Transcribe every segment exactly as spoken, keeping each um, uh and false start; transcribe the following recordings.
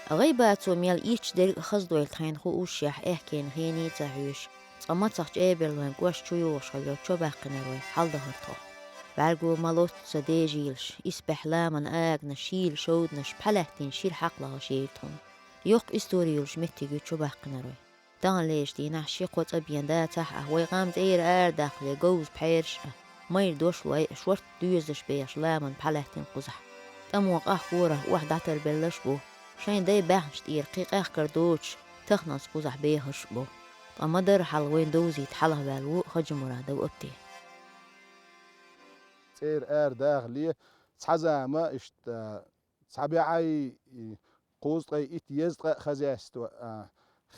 ГӀайбацо мел ийцча дерг а хаза дойла тхайна хуушшехь, аьхкенна хене а ца хьоьжуш, цкъа мацах чӀеберлойн кӀош чу йогӀуш хила йолчо баьккхинарой хьалдахар тхо. БӀарго ма лоцца дежийлаш, исбаьхьа ламан аганаш, шийла шовданаш, пхьалаьттина шира хьакхлагӀаш ейла тхуна. Йоккха истори йолуш меттиг ю чу баьккхинарой. Таханлерчу дийнахь ши-кхо цӀа бен дацахь а, вай къам цӀера арадаккхале говза пхьераш а, майра дошлой а, шортта доьзалш бехаш ламан пхьалаьттина кхузахь. ТӀамо къахкорах охьа дӀатарбелларш а бу, шайн дай баьхначу тӀера кхин къехкар доцуш, таханлерчу кхузахь бехарш а бу. Ткъа ма-дарра хьал вайна довзийта хьалхаваьлла ву Хаджимурадов Апти. ЦӀера арадахале, цхьа зама иштта цхьа бӀе и, кхузткъе итт езткъа а хозяйство, а,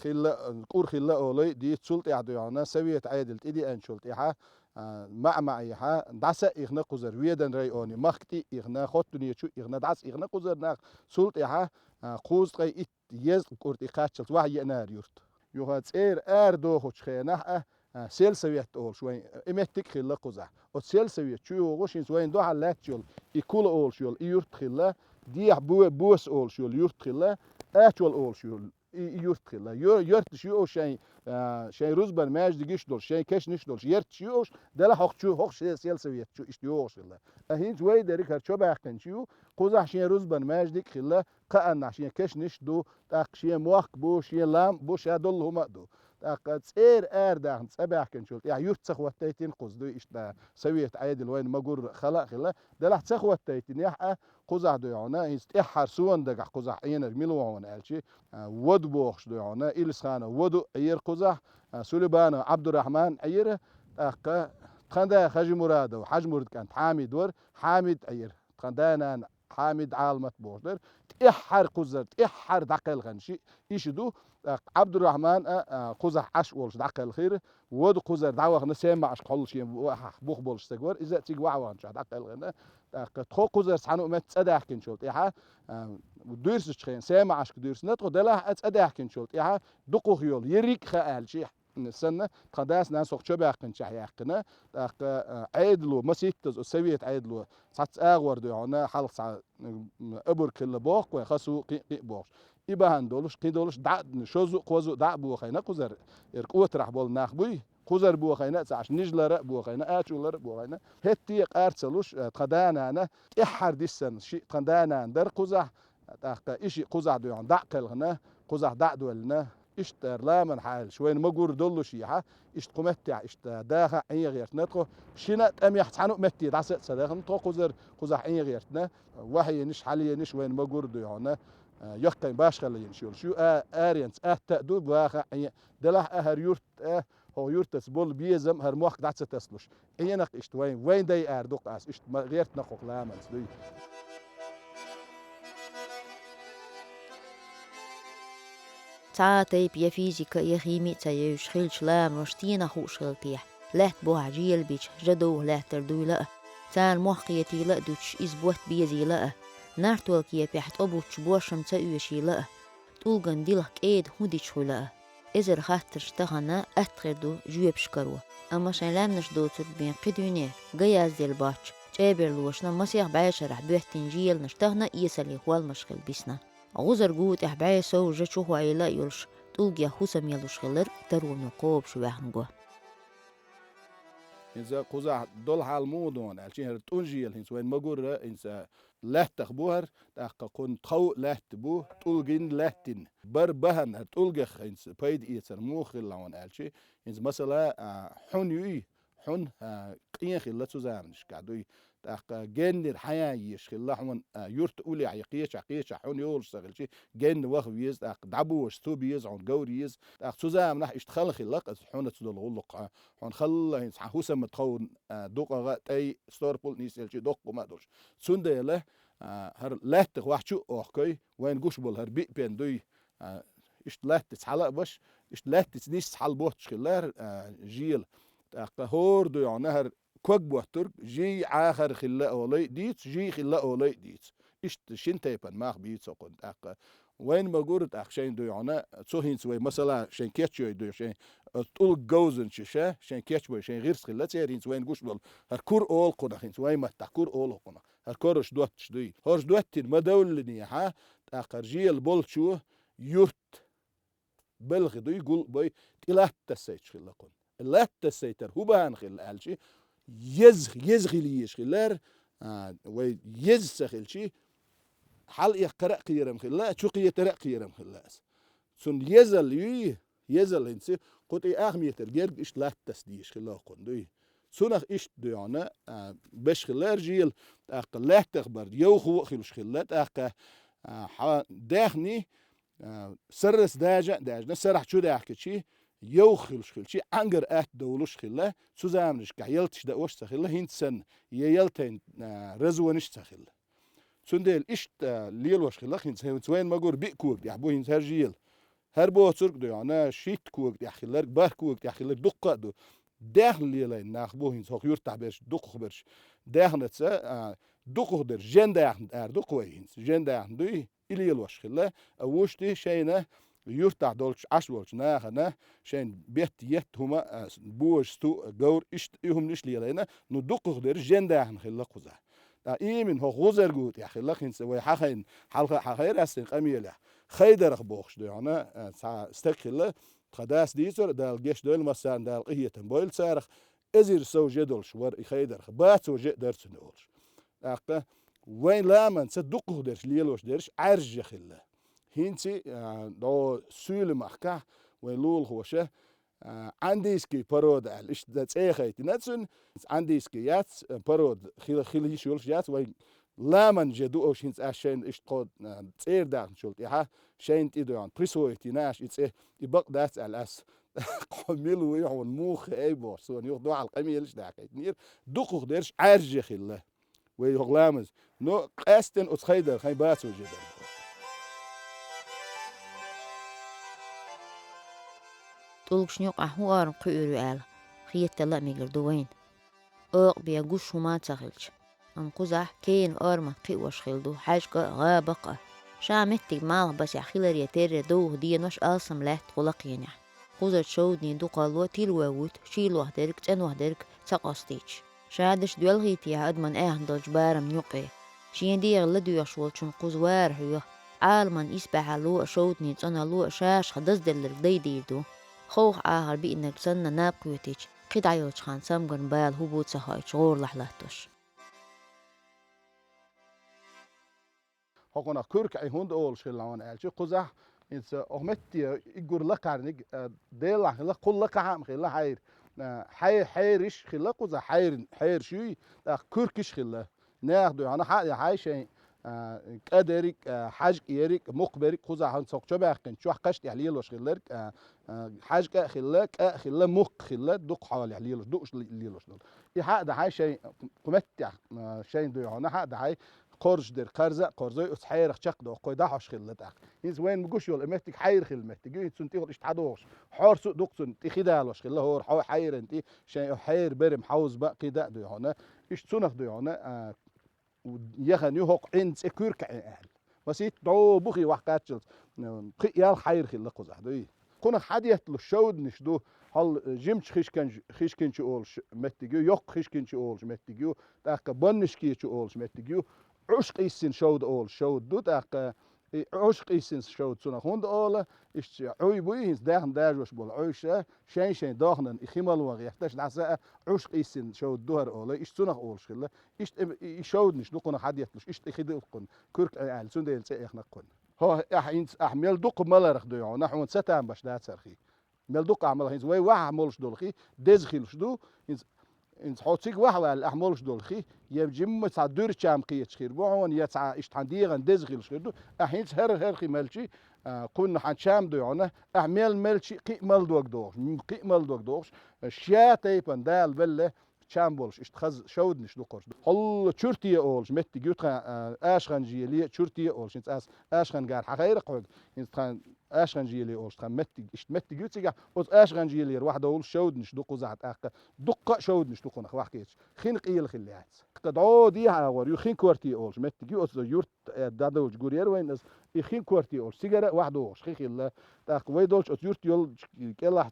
хилла, кӀур хилла олий дийца, цул тӀаьхьа дуьйхьна совет Ӏедал тӀедеанчул тӀаьхьа, а, маӀа-маӀа яхьа, дӀаса а ихна кхузара, Веданан районе, махка тӀе а ихна, хоттунечу а ихна, дӀаса а ихна кхузара нах, цул тӀаьхьа, а, кхузткъе итт езткъа кӀур тӀе кхаччалц вахьа еанара юрт. Юха цӀера арадохучу хенахь а, а, сельсовет олуш вайн, и меттиг а хилла кхузахь. Оцу сельсовет чу йогӀуш, хӀинца вайна дуьхьал лаьтташ йолу, и Кула олуш йолу и юрт хилла, дехьа Бо-, Боса олуш йолу юрт хилла, Ачол олуш йолу и, и юрт хилла. Йо-, йоьрташ ю ош шайн, а, шайн рузбан маьждигаш а долуш, шайн кешнаш а долуш, йоьрташ ю ош, делахь хӀокху чу, хӀокху се-, сельсовет чу иштта йогӀуш хилла. А хӀинца вай дерриг хӀара чо баьккхинчу ю, кхузахь шен рузбан маьждиг а хилла, кхааннахь шен кешнаш а ду, тӀаккха шен мохк а бу, шен лам а бу, ша долу хӀума а ду. ТӀаккха цӀера арадахна цӀа баьхкинчул тӀаьхьа юрт ца хӀоттайтина кхуза дуй иштта, совет Ӏедал вайна ма-гурра хала а хилла, делахь ца хӀоттайтинехь а кхузахь дуй хьуна, хӀинца тӀаьххьара суна дагахь кхузахь Ӏенарг мила ву хьуна аьлчи, а, Воду бохуш дуй хьуна, Илисханов Воду Ӏера кхузахь, а, Сулейбанов Ӏабдурахьман Ӏера, тӀаккха тхан да Хажимурадов, Хьажмурд кӀант Хьамид вара, Хьамид Ӏера. Тхан да-нана Хьамид Ӏаламат бохуш дара. ТӀаьххьара кхузара, тӀаьххьара дӀакхелхина шиъ, иша ду. ТӀаккха Ӏабдурахьман а, а, кхузахь Ӏаш волуш дӀакхелхира. Воду кхузара дӀавахана, Семмашка хьоллуш шен вахахь бух болуш стаг вара. Иза а цига вахаваханчохь дӀакхелхина. ТӀаккха тхо кхузара цхьана а метта цӀа даьхкинчул тӀаьхьа, а, дуьрсачу хенахь, Семмашка дуьрсина тхо, делахь а цӀа даьхкинчул тӀаьхьа, дукхах йолу ерриг а хаа аьлчи, санна, тхан дас-нанас хӀокху чо баьккхинчохь яьккхина, тӀаккха, а, Ӏедало, масийттаза оцу совет Ӏедало, цхьацца агӀор дуй хьуна, хьалха цхьа, м, обург хилла боху вай, хасу кхин а, кхин а бохуш. И бахьана долуш, кхин долуш, дӀа а, шозза а, кхозза а дӀа а бохийна кхузара, эра кӀотарахь болу нах буй, кхузара бохийна а ца Ӏаш, Нижалара а бохийна, Ачулара а бохийна. ХӀетте а къар ца луш, а, тхан да-нана, тӀаьххьара диссина шиъ тхан да-нана дара кхузахь, тӀаккха и шиъ кхузахь дуй хьуна дӀа а кхелхина, кхузахь дӀа а доьллина. Иштта ара ламан хьалаш вайна ма-гурра доллуш ехьа, иштта кху меттехь иштта даха а Ӏен гӀертина тхо, шина а тӀамехь цхьана а метте дӀаса а ца дахана тхо кхузара, кхузахь Ӏен гӀертина, вахьенаш, хьаленаш вайна ма-гурра дуй хьуна, а, яккхайн башхалла йинаш йолуш ю, а, аренца атта а ду, ваха а Ӏен, делахь а хӀара юрт а, хӀокху юьртаца болу безам хӀара мохк дӀа ца тасалуш. Ӏенах иштта вайн, вайн дай ара дукха ас, иштта ма гӀертина хӀокху ламанца дуй. Цхьа а тайпа я физика, я хими а ца евзаш хиллачу ламаша стенах хууш хила техьа, лаьтта бухахь жел бича, жа довха лаьттар дуйла а, царна мохк кхетийла а дуьтуш, иза ботт безийла а, нартол кепехь тӀо буттуш бошам ца оьшийла а, тӀулган дилха кӀеда хӀун дича хуьла а. Эзар хаттарш тахана атта хир ду жоьпаш каро. Амма шайн лаьмнаш доцург бен кхин дуьне, ган язделла боцчу чӀеберлошна масех бӀешарахь боьттина желанаш тахана а эсале холмаш хила бисна. ГӀузар гу тӀехь бӀе сов жа чухоийла а йолуш, тӀулгех хӀусам ялуш хилар тароно кхобуш ваьхна го. ХӀинца кхузахь долу хьал муха ду аьлча, хӀара тӀун жел хӀинца вайн ма-гурра, хӀинца лаьттах бу хӀара, тӀаккха кхунна тхов лаьтта бу, тӀулгин лаьттина. Бар бахьана хӀара тӀулгех хӀинца пайда эцар муха хилла хьуна аьлча, хӀинца масала, а, хьун юй, хьун, а, къен хилла цу заманашкахь дуй. ТӀаккха геннара хьаян езаш хилла хьуна, а, юрт улехь я кхечахь, кхечахь хьун йолуш ца хилча, генна ваха веза, тӀаккха дӀабожаш цу беза хьуна, говр еза. ТӀаккха цу заманахь иштта хала хилла-кх аса хьунаца долу гӀуллакх, а, хьуна халла хӀинца хьан хӀусаман тховна, а, дукъагӀа а, тӀай, сторпул а нийсъелча доккха хӀума а долуш. Цундела, а, хӀара лаьттах вахчу а охкой, вайна гуш болу хӀара биъ пен дуй, а, иштта лаьттаца хьала а баш, иштта лаьттаца нисса хьала боттуш хилла хӀара, а, жела. ТӀаккха хӀора дуй хьуна хӀара ког боттург, жий Ӏахар хилла олий дийца, жий хилла олий дийца. Иштта шина тайпана мах бийца хӀокхунна тӀаккха. Вайна ма-гурра тӀаккха шайн дуй хьуна, цу хӀинца вай масала шайн кечйой дуй, шайн, а, тӀулг говзанчаша, шайн кечбой, шайн гӀирс хилла церан хӀинца вайна гуш болу. ХӀара кур олу кхунах хӀинца вайн маттахь, кур олу кхунах. ХӀара кораш доттуш дуй. ХӀорш доттина ма-довллинехьа, тӀаккха жел болчо юрт белхи дуй, гул бой, тӀе латтассайчу хилла кхунна. Латтассайтар хӀу бахьана хилла аьлча, еза, еза хила езаш хилар, а, вай еза ца хилча, хьал эккхара а кхерам хилла, чу кхетара а кхерам хилла ас. Цунна езал юй, езал хӀинца кху тӀе ах метр герга иштта латтас дезаш хилла кхунна дуй. Цунах иштта дуй хьуна, а, беш хилла жел, тӀаккха лаьттах бар, йовхо а хилуш хилла, тӀаккха, а, хьа даьхни, а, саррас дажа а даьжна, сарахь чу даьхкичи, йовха хилуш хилчи, Ӏангар атта довлуш хилла, цу заманашкахь ялташ даош ца хилла, хӀинца санна, я ялтайн, а, разводаш ца хилла. Цундела иштта, а, лелош хилла, хӀинца, хӀинца вайн магур биъ кога тӀехь бу, хӀинца хӀара жел. ХӀара боцург а дуй хьуна, шийтта кога тӀехь хилларг, барх кога тӀехь хилларг дуккха а ду. Даьхна лелайна нах бу хӀинца хӀокху юртахь берш, дукхах берш. Даьхнаца, а, дукхах дерш, жен даьхна ара дукха вай хӀинца. Жен даьхна дуй, и лелош хилла. А вуьшта шайна юртахь долчу Ӏаш волчу нахана шайн бетта етта хӀума, а, божа, сту, говр, иштта и хӀуманаш лелайна, ну, дукхах дерш жен даьхна хилла кхузахь. Ткъа имина хӀокху гӀузаргу тӀехь хилла хӀинца вай хьахайна, хьалха а хьахайра ас сайн къамелехь. Хайдарах бохуш дуй хьуна, а, цхьа стаг хилла, тхан дас дийцара, Дала гечдойла массарна, Дала къинхетам бойла царах, эзар сов же долуш вара и Хайдарах, бацо же а дара цуьнан олуш. ТӀаккха вайн ламанца дукхах дерш лелош дерш Ӏаьржа хилла. ХӀинца, а, дӀо суьйла махкахь вайн лулахоша, а, андийский порода аьлла, иштта цӀе а хайтина цуьнан, андийский яц, а, порода хила, хила йиш йолуш яц, вайн ламан же ду уьш хӀинца ас шайна иштта кхо, а, цӀера дахначул тӀаьхьа шайна тӀе дуй хьуна, присвоить йина аш и цӀе, и бакъ дац аьлла ас. Кхо мила вуй хьуна, муха ай бохуш, суна юха дуьхьал къамелаш а даьккхийтинера, дукхах дерш Ӏаьржа хилла. Вай хӀокху ламаз. Но къаьсттина оцу Хайдар хайн бацо же дара. ТӀулгашна юкъахь хӀун орам кхуьур ю аьлла, хетта ла а мегар ду вайна. Акха бен гуш хӀума а ца хилча. Амма кхузахь кена орамах кхиош хилла ду, хьаьжкӀа а, гӀабакъ а. Ша меттиг малхбасехь хиларе терра довха денош алсам лаьтта кху лакхенехь. Кхузарчу шовданийн дукхалло тилвой вуьту, шийлох дерг, цӀенох дерг ца къастийча. Шадерш доьлхийтехьа адаман аьхна долчу барамна юкъе. Шен дегӀан ладоьгӀуш волчун кхуза вара хьоьху, Ӏаламан исбаьхьалло а, шовданийн цӀаналло а шаьшха дазделларг дайдийр ду. Ховха Ӏахар биънарг санна наб кхоьтийча, кхидӀа йолчу хан цамгарна бала хӀун бу ца хоуьйтуш, гӀоралахь латтош. ХӀокхунах куьрка Ӏи хӀунда олуш хилла хьуна аьлча, кхузахь хӀинца охьа метте иггур лакхарниг, а, Делахь хилла, кхул лакхахьа а хилла хьайра. А, хьай-, хьайриш хилла кхузахь, хьайр-, хьайраш юй, тӀаккха куьркиш хилла. Нехан дуй хьуна хьа а яхьай шайн, а, кӀа дерриг а, хьаьжкӀа ерриг а, мукх берриг а кхузахь хӀинца хӀокху чо баьккхинчу чохь кхаш тӀехь лелош хилларг, а, а, хьаьжкӀа а хилла, кӀа а хилла, мукх а хилла, дукха хьолехь лелош, дууш лелош долу. И хьа а дахьай шайн кху меттехь, а, шайн дуй хьуна хьа а дахьай, кхорзуш дерг кхарза а кхорзой, оцу хьайрах чекхдоккхой дӀахьош хилла тӀаккха. ХӀинца вайна гуш йолу и меттиг хьайра хилла меттиг ю, хӀинца цунна тӀехула иштта хьадогӀуш. Хьорса а ду-кх цунна тӀе хи далош хилла, хӀора хьо-, хьайран тӀе шайн хьайра берам хьовза бан а кхин дан а дуй хьуна. Иштта цунах дуй хьуна, а, яхана ю хӀокху Ӏин цӀе куьрка Ӏи аьлла. Масийтта дӀо бухе ваха кхаччалц, м, пхи-ялх хьайра хилла кхузахь дуй. Кхунах хьадетталуш шовданаш ду, хьал, э, жимачу хишкан-, хишкинчу олуш меттиг ю, йоккха хишкинчу олуш меттиг ю, тӀаккха баннишкечу олуш меттиг ю, Ӏуш къийсина шовда олуш шовда ду, тӀаккха и Ӏуш къийсина шовда цунах хӀунда олу, иштта Ӏуй буй, хӀинца даьхна дажош болу Ӏуйша, шайн-шайн дохнан и хи малван гӀерташ дӀаса а, Ӏуш къийсина шовда ду хӀара олу, иштта цунах олуш хилла. Иштта и, и, и шовданаш ду кхунах хьадетталуш, иштта и хи ду кхунна, куьрка Ӏи аьлла, цундела цӀе эхна кхунна. ХӀо, ахь хӀинца, ахь мел дукха маларх дуй хьуна, хьуна ца тамбаш дацархий. Мел дукха ахь мала хӀинца вай вахьа молуш долу хи, деза хилуш ду, хӀинца, хӀинца хьо цига вахьа ваьлла, ахь молуш долу хи, я жимма цхьа дуьра чам кхеташ хир бу хьуна, я цхьа иштта хьан дегӀан деза хилуш хир ду, ахь хӀинца хӀара-хӀара хи мелчи, а, кхунна хьан чам дуй хьуна, ахь мел мелчи кхин а мала дог дохуш, м, кхин а мала дог дохуш, ша тайпана Дала велла, чам болуш, иштта хаза шовданаш ду кхуьрш. ХӀолла чурте олуш меттиг ю тхан, а, ашханжеле, чурте олуш, хӀинца ас ашхангара хьахайра хьоьга, хӀинца тхан ашханжеле олуш тхан меттиг, иштта меттиг ю цигахь, оцу ашханжелера вахьа довлуш шовданаш ду кхузахь тӀаккха, дуккха а шовданаш ду кхунах вахкечу. Хин къела хилла яц. Кхин дӀо дехьа агӀор ю хин корте олуш меттиг ю, оцу юрт, э, дӀадолчу гурера вайн ас, и хин корте олуш, цигара а вахьа догӀуш хи хилла. ТӀаккха вай долчу оцу юрт йолчу кӀелахь,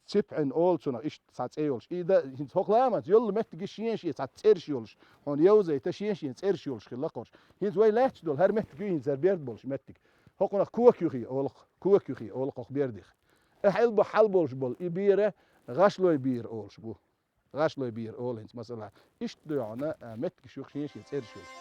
Ципхьин олу цунах иштта цхьа цӀе йолуш. И да, хӀинца хӀокху ламанца йолу меттиг шен-шен цхьа цӀераш йолуш. Хьуна йовзайта шен-шен цӀераш йолуш хилла кхуьш. ХӀинца вай лаьтташ долу хӀара меттиг ю хӀинца хӀара берда болуш меттиг. ХӀокхунах кока юххе олу-кх, кока юххе олу-кх хӀокху бердих. Ахьа хьалбо-, хьалболуш болу и бера гӀашлой бера олуш бу. ГӀашлой бера олу хӀинца масала. Иштта ду хьуна, а, меттигаш юха шен-шен цӀераш йолуш.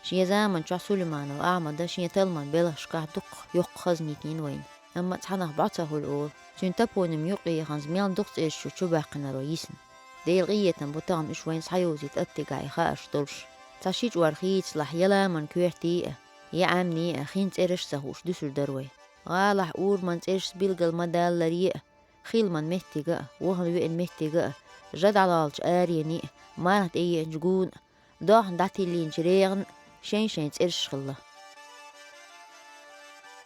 Шен заман чохь Сулейманов Ахьмада шен талламан белхашкахь дуккха йоккха хазна йитина вайна. Амма цхьанах бӀо ца хуьлу олу. Цуьнан топоним юккъе яханза мел дукха цӀераш ю чубаьккхинарой йисна. Делан къинхетам бу тахана уьш вайна схьайовзийта аттигахь и хаарш долуш. Цхьа ши чкъор хийцалахь я ламан коьртий а, я Ӏаьмнийн а хин цӀераш а ца хууш дуьсур дара вай. ГӀалахь ураман цӀерашца билгал ма-далларе а, хиламан меттига а, вахана веана меттига а, жа дӀалалчу аренийн а, марха тӀееанчу гуна а, дохна дӀатиллинчу регӀан а шайн-шайн цӀераш хилла.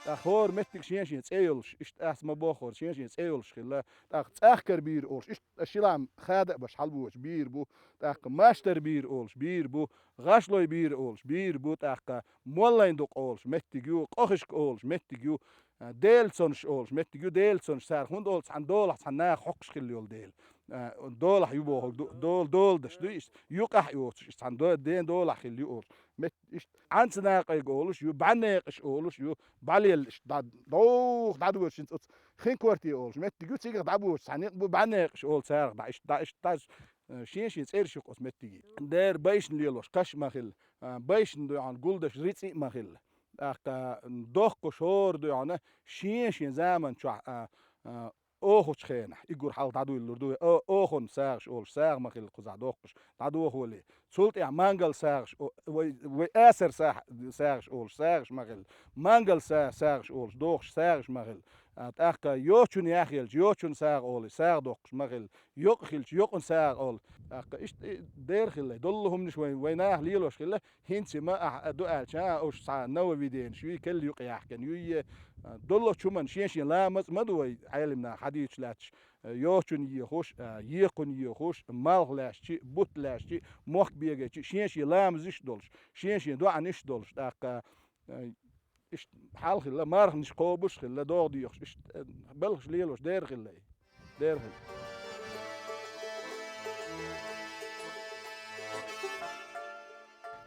ТӀаккха хӀора меттиг шен-шен цӀе йолуш, иштта ас ма боххура, шен-шен цӀе йолуш хилла. ТӀаккха цӀахкара бийр олуш, иштта ши лам хада а баш хьалбочу бийр бу. ТӀаккха маштара бийр олуш бийр бу. ГӀашлой бийр олуш бийр бу. ТӀаккха моллайн дукъ олуш меттиг ю, къохишка олуш меттиг ю. А, Делан цунаш олуш меттиг ю, Делан цунаш цара, хӀунда олу цхьана долахь цхьана наха хьокхуш хилла йолу дела. А, долахь ю бохург ду, дола, доладаш ду иштта, юкъахь йоцуш, иштта цхьана до-, ден долахь хилла ю олуш. Мет-, иштта Ӏанца накъайга олуш ю, бӀаьннекъаш олуш ю, бӀаьлелла иштта дӀа-, дӀовха дӀадоьдуш хӀинца оцу хин корте олуш меттиг ю, цигахь дӀабоьдуш цхьана некъ бу, бӀаьннекъаш олу царах дӀа, иштта дӀа, иштта дӀа, э, шен-шен цӀераш ю-кх оцу меттиге. Дера байшна лелош каш ма хилла, а, байшна дуьхьал гулдаш рицкъи а ма хилла. ТӀаккха доккхуш хӀора дуьхьал шен-шен заман чохь, а, а, охучу хенахь, и гур хьалха дӀадуьйлалур ду вай, о-, охун сагӀаш олуш, сагӀа ма хилла кхузахь доккхуш, дӀадохо вале. Цул тӀаьхьа мангал сагӀаш, о, вай, вай асар сагӀ-, сагӀаш олуш, сагӀаш ма хилла. Мангал са-, сагӀаш олуш, дохуш сагӀаш ма хилла. А, тӀаккха йочун яхъелча, йочун сагӀа олий, сагӀа доккхуш ма хилла. Йокъа хилча, йокъун сагӀа олу. ТӀаккха иштта и дера хилла. Доллу хӀуманаш вай, вай наха лелош хилла. ХӀинца ма ахьа ду аьлча, а, уьш цхьа нововведенеш юй, келла юкъа яхкина юй, а, доллучу хӀуманна шен-шен ламаз а ма ду вай Ӏелам наха хьадийцуш лаьтташ, а, йочун ехуш, а, екхун ехуш, малх лаьшчи, бутт лаьшчи, мохк бегайчи, шен-шен ламазаш а долуш, шен-шен доӀанаш а долуш, тӀаккха, а, иштта хьал хилла, марханаш кхобуш а хилла, догӀа дехуш, иштта, а, белхаш лелош дера хилла. Дера хилла.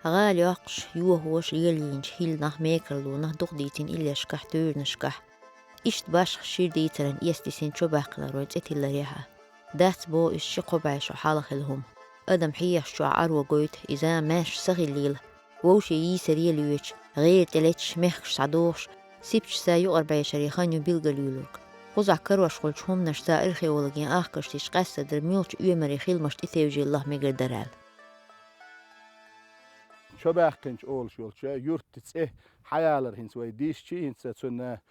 ГӀала йоккхуш, йохош лелийначу хӀилланах, мекарлонах дукха дийцина иллешкахь, туьйранашкахь. Иштта башха шира дийцаран эца дисина чубаьккхинарой цӀе тилларехь а. Дац боху иза ши-кхо бӀе шо хьалха хилла хӀума. Адам хьехаш чохь Ӏаро гойту, иза маьрша са хилийла. Вовше йийсаре а лоьцуш, гӀера тӀе летташ мехкаш схьадохуш, сипачаш са юкъара бӀешаре хан ю билгалйоьлург. Кхузахь карош хуьлучу хӀуманашца археологийн ахкаршца къаьстаргдара муьлхачу оьмарийн хиламаш тӀетевжийла лаха мегар дара аьлла. Чобаьккхинчу олуш йолчу юьртан цӀе хьаялар хӀинца вай дийшчи, хӀинца цунна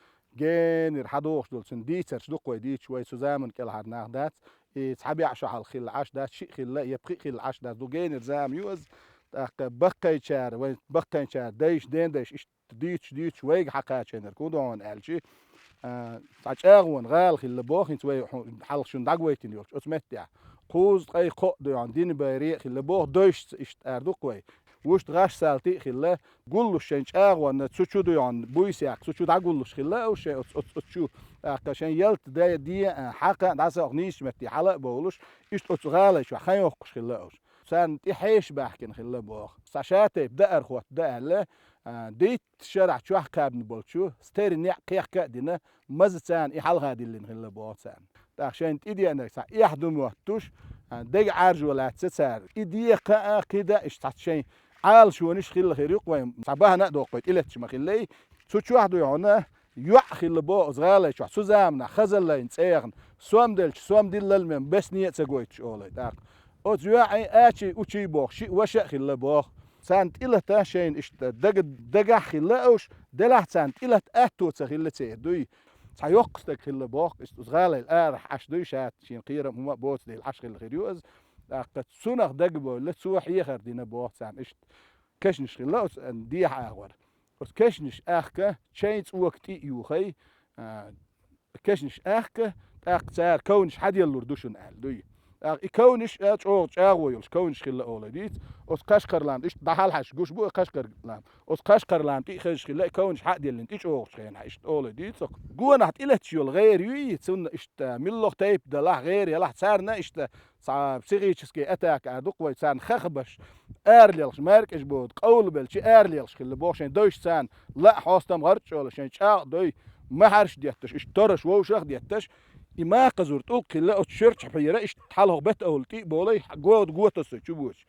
генара хьадогӀуш долу цуьнан дийцарш ду-кх вай дийцуш, вай цу заманан кӀелхьара нах дац. И цхьа бӀе шо хьалха хилла Ӏаш дац, шиъ хилла, я пхиъ хилла Ӏаш дац. Ду генара зама ю иза. ТӀаккха баккхайчара, вайн баккхайчара дайша, ден дайша иштта дуьйцуш, дуьйцуш вайга хьакхачийнарг хӀун ду хьуна аьлчи, а, цхьа чӀагӀонан гӀала хилла боху, хӀинца вай хьу-, хьалха шуна дӀагойтина йолчу оцу меттехь. Кхузткъе кхоъ ду хьуна динан байре а хилла боху, дайшца иштта ара ду-кх вай. Вуьшта гӀаш салти а хилла, гуллуш шайн чӀагӀонна, цу чу дуьйхьун буйсехь, цу чу дӀагуллуш хилла уьш шайн оцу, оцу, оцу чу. ТӀаккха шайн ялта де, де, а, хьакха а дӀасаоккху нийсачу метте хьала а бовлуш, иштта оцу гӀалай чохь хан йоккхуш хилла уьш. Царна тӀе хьеша баьхкина хилла боху. Цхьа ша тайпа даар хӀотта дан аьлла, а, дитт шарахь чохь кхаьбна болчу стери неӀ кхехка а дина, маза царна и хьалха диллина хилла боху царна. ТӀаккха шайна тӀедеанарг цхьа эхь ду моттуш, а, дега Ӏаьржо лаьцна цара. И декха а, кхида а, иштта цхьацца шайн Ӏалашонаш хилла хир ю-кх вайн, цхьа бахьана а доккху вай тӀелетташ ма хиллий. Цу чохь дуй хьуна йоӀ хилла боху оцу гӀалай чохь, цу заманахь хазаллайна цӀехна, сом делча, сом диллал мем бесне а ца гойтуш олий тӀаккха. Оцу йоӀий, ачий, учий боху, шиъ ваша а хилла боху. Царна тӀелата шайна иштта дага-, дагахь хилла уьш, делахь царна тӀелата аьтто ца хилла церан дуй. Цхьа йоккха стаг хилла боху, иза оцу гӀалал арахь Ӏаш дуй, ша шена кхерам хӀума а боцу дела Ӏаш хилла хир ю иза. ТӀаккха цунах дагабевлла, цо хьехар дина боху царна иштта. Кешнаш хилла оцу дехьа агӀор. Оцу кешнаш аьхка, чайн цӀока тӀе а юхай, а, кешнаш аьхка, тӀаккха цара ковнаш хьаделлур ду шуна аьлла дуй. ТӀаккха и ковнаш а чӀогӀа чӀагӀо йолуш ковнаш хилла олий дийца. Оцу Кашкарлам иштта дӀахьалхьаш гуш бу и Кашкарлам. Оцу Кашкарлам тӀе а хезаш хилла и ковнаш хьа а деллина тӀечӀогӀуш хенахь иштта олий дийца. Гонахь тӀелетташ йолу гӀера юй, цунна иштта миллох тайпа далахь, гӀера ялахь, царна иштта цхьа психический атака а ду-кх вай, царна хахабаш, аралелхаш, маркӀаж боду, къовлабелчи аралелхаш хилла боху шайн дойш царна, лаа хьостам гӀарчӀ а йолу, шайн чӀагӀ а дой, махьарш а детташ, иштта тораш вовшах а детташ, и макхазур тӀулг хилла оцу шуьрчу хьера, иштта хьалха бета овла тӀе а болай, года готасой чу бочу.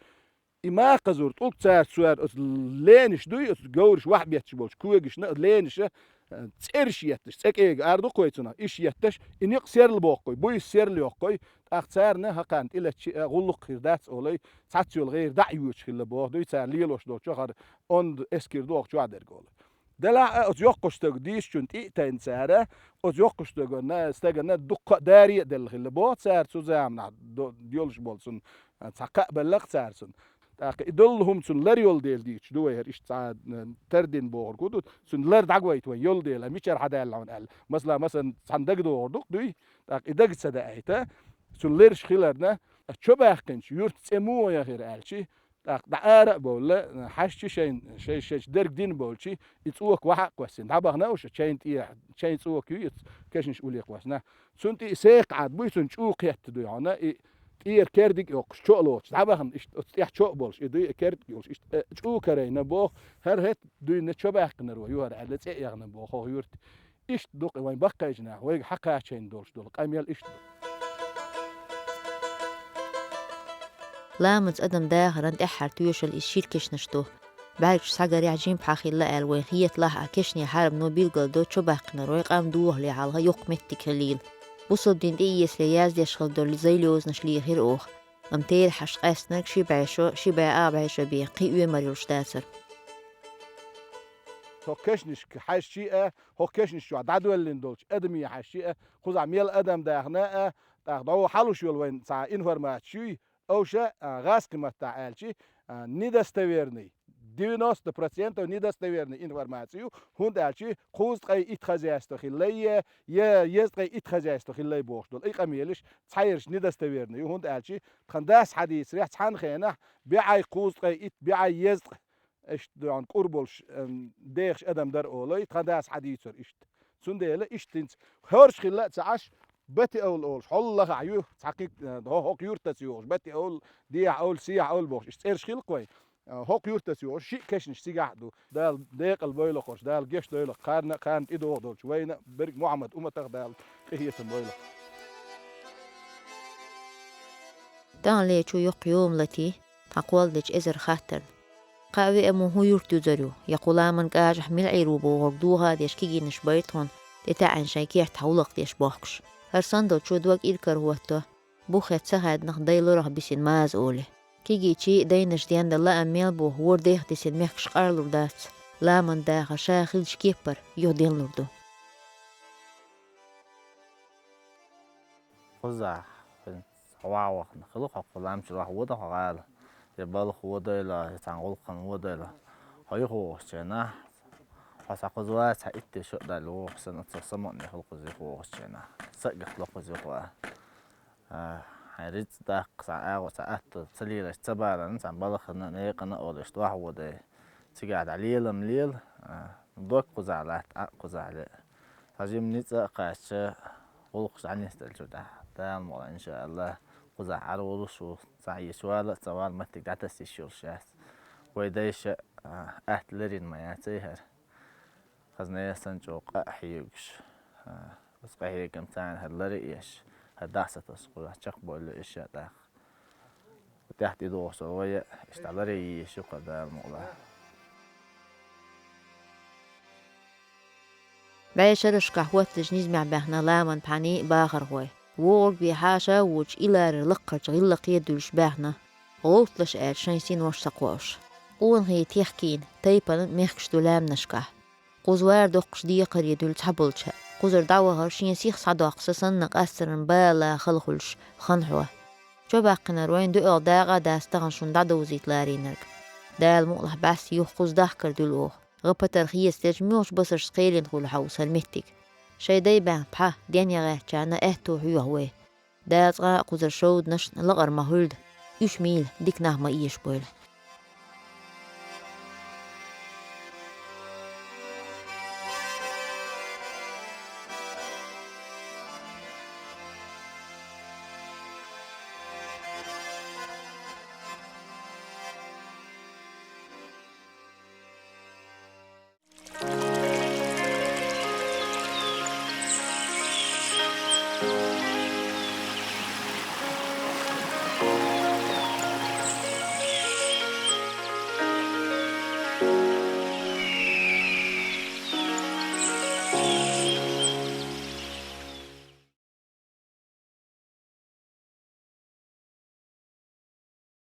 И макхазур тӀулг цара цара оцу ленаш дуй, оцу говраш вахьа бетташ болчу когашна а ленаша, а, цӀераш етташ, цӀе кӀега ар ду-кх вай цунах, иш етташ, и некъ серла боккхуй, буйса серла йоккхуй, тӀаккха царна хӀокхарна тӀелеттачи а гӀуллакх хир дац олай, цхьацца йолу гӀера дӀа а йоьдуш хилла боху дуй, цара лелош долчу хӀара онда эскира доху чохь дерг олу. Делахь а оцу йоккхачу стага дийшачунна тӀе а тайна цара, оцу йоккхачу стагана, стагана дуккха а даре а делла хилла боху цара цу заманахь до-, йолуш болу цунна, а, цхьа кхаъ белла-кх цара цунна. ТӀаккха и долу хӀума цунна лар йолу дела дийцаш ду вай хӀара, иштта цхьа, а, тардина бохург хӀун ду, цунна лар дӀагойту вайн йолу дела, мичара хьадаьлла хьуна аьлла. Масала, масала, цхьана дагадогӀур ду-кх дуй, тӀаккха и дага ца даийта, цунна лераш хиларна, а, чо баьккхинчу юьртан цӀе муха яхира аьлчи, тӀаккха дӀа ара а бовла, хьаьжчи шайн, шай-, шайчу дерг дина болчи, и цӀока вахьа а кхоьссина, дӀабахана уьш, чайна тӀе, чайн цӀока юй, и кешнаш улле кхоьссина. Цунна тӀе и секха Ӏад буй, цунна чӀу кхетта дуй хьуна, и тӀера кердиг а йоккхуш, чо а лоцуш, дӀабахана иштта оцу тӀехь чо а болуш, и дуй, и кердиг а йолуш, иштта, э, чӀу карайна боху, хӀара хӀетта дуьйна чо баьккхинарг ву юхара аьлла, цӀе а яхана боху хӀокху юьрта. Иштта ду-кх и вайн баккхийчу наха вайга хьакхачийна долуш долу къамел иштта ду. Ламанца адам дахаран тӀаьххьара тоьшалла иза шира кешнаш ду. БӀаьргаш схьагарехь жимма хьан хилла аьлла вайн хеталахь а, кешнийн хьарбано билгалдо чо баьккхинарг вай къам дохале хьалха йоккха меттиг хилийла. Бусалба дин тӀеэцале яздеш хила долу зайн лозанаш лехира оха. Амма терахьаш къаьстинарг ши бӀе шо, ши бӀе ах бӀе шо бен кхин оьмар йолуш дацара. ХӀокху кешнашка хьаьжчи а, хӀокху кешнаш чохь дӀадоьллина долчу адаме хьаьжчи а, кхузахь мел адам дахана а, тӀаккха дӀо хьалуш йолу вайн цхьа информаци юй, овша, а, гӀазкхийн маттахь аьлчи, а, недостоверный, девяносто процентов недостоверный информаци ю, хӀунда аьлчи кхузткъе итт хозяйство хилла е, е езткъе итт хозяйство хилла бохуш долу и къамелаш цхьаерш недостоверный ю, хӀунда аьлчи тхан дас хьадийцарехь цхьана хенахь бӀе кхузткъе итт, бӀе езткъа иштта дуьхьал кӀур болуш, эм, дехаш адам дара олий, тхан дас хьадийцар иштта. Цундела иштта хӀинца хӀорш хилла а ца Ӏаш, Бати-Овла олуш, хьол лахахь ю, цхьа кхин, э, хӀо-, хӀокху юьртаца йогӀуш, Бати-Овла, Дехьа-Овла, Сехьа-Овла бохуш, иштта цӀераш хилла-кх вайн. Э, хӀокху юьртаца йогӀуш, шиъ кешнаш цигахь а ду. Дала декъал бойла хӀорш, Дала гечдойла кхарна а, кхарна тӀедогӀу долчу вайна, берриг Мухьаммад умматах Дала къинхетам бойла. Таханлерчу йоккха йома латий, тхан кхолладечу эзар хаттарна. Кхаа веа муха хӀун юрт юзар ю, я кху ламан кӀажахь мила Ӏийр ву бохург доха а деш кегийнаш байра тхуна, тӀетаьӀӀина шайн кертахь гӀуллакх деш бохкуш. ХӀара санна долчо дог иракарахӀотто, бух хетта ца хаьднах дай лорах бисина маза олий. Кегийчий а дайнаш дендан лаам мел бу, ворда дехьа дисина мехкаш къарлур дац, ламан дахар ша хиллачу кеппара юхаделлалур ду. Кхузахь, хӀинца хьо вахана хилла хьо кху ламчуьра ваха вода хьо гӀала, я балха водайла, я цхьана гӀуллакхана водайла. Хьо юха вогӀучу хенахь, хьо цхьа кхуза вац, цхьа итт шо а даьлла вогӀуш санна, оцу самукъане хилла кхуза юха вогӀучу хенахь. Са а гатла кхуза юха ваха. А, хьайн рицкъ даккха, цхьа агӀо, цхьа атто ца лелаш, ца баларна, цхьана балхана а, некъана а олуш, ваха водай. Цигахь дӀа лелам лела, а, дог кхузахь латта, Ӏа а кхузахь леа. Цхьа жима ницкъ а кхаьчча, гӀуллакхаш дӀанисделлачул тӀаьхьа, Дала мукъалахь, иншааллах, кхузахь Ӏар волуш ву, цхьа йиш вала а, ца вала меттиг дӀатаса йиш йолуш яц. Вай дайша, а, атта ларйина ма яций хӀара. Хазна яссан чӀогӀа къа а хьоьгуш, а, оцу къахьегамца хӀара лар а еш, хӀара дӀа а сатосуш, кхузахь чекхбовлу иша а тӀаккха. ТӀехь тӀедогӀуш вай а, иштта лар а йийш ю-кх Дала мукъалахь. БӀе шерашкахь хӀоттачу низамехь баьхна ламан пхьаний а бахархой. ВогӀург бен хьаша а воцуш, и ларар лаккхарчу гӀиллакхе а дуьллуш баьхна, гӀовтталаш аьлча шайн синош ца кхоуш. Къонахий техкийна, тайпана мехкаш ду лаьмнашкахь. Кхуза вар доккхуш декхаре дуьллу цхьаболча. Кхузара дӀавахар шен сиха схьадоккху са санна къастаран бала хала хуьлуш хан хьо. Чо баьккхинарг вайн дуьхьал дакъа а дац тахана шуна дӀадовзийта ларийнарг. Дала мукъалахь бӀаьсса юха кхуза дахкар дуьллу оха. ГӀа-патар хецадерча муьлхачу басаршца кхелина хуьлу хьовса хӀара меттиг. Шайн дай баьхна пхьа, денъян гӀаьттичарна аьтто хьоьху вай. Дацкъа кхузара шовданашна лакхара ма хуьлда, уьш мийла дика нах ма эшабойла.